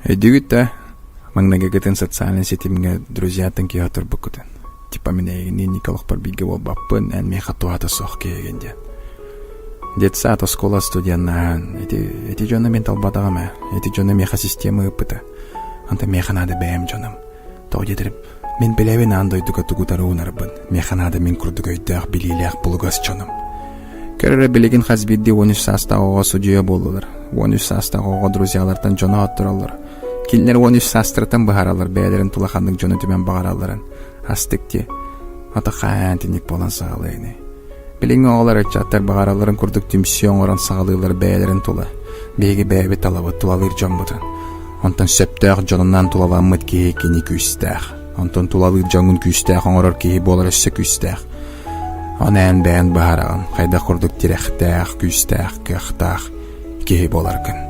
Өйдүүгүт да, маҥнайгыгытын социальнай ситимҥэ друзьяттан киһи оторбуккутун. Типа мин эйигинниин инники олохпор бииргэ буолбаппын, эн миэхэ туһата суох киһигин диэн. Детсад, оскуола студеннаһан, ити, ити дьону мин талбатаҕым ээ, ити дьону миэхэ система ыыппыта. Онтон миэхэ наада бэйэм дьонум. Тоҕо диэтэрим, мин билэбин аан дойдуга тугу утары уунарбын, миэхэ наада мин курдук өйдөөх, билиилээх, булугас дьонум. Көр эрэ билигин хас биирдии 13 саастаах оҕо судьуйа буоллулар. 13 саастаах оҕо друзьялартан дьону оттураллар. Кинилэр 13 саастарыттан быһаараллар бэйэлэрин тула ханнык дьону түмэн баҕаралларын. Астык дии. Ата хаан тинник буолан саҕалыа ини. Билиҥҥи оҕолор ыччаттар баҕаралларын курдук түмсүү оҥорон саҕалыыллар бэйэлэрин тула. Биһиги бэйэбит талабыт тулалыыр дьоммутун. Онтон сөптөөх дьонунан тулаламмыт киһи кини күүстээх. Онтон тулалыыр дьоҥҥун күүстээх оҥорор киһи буолар өссө күүстээх. Ону эн бэйэн быһаараҕын, хайдах курдук тирэхтээх, күүстээх, кыахтаах киһи буоларгын.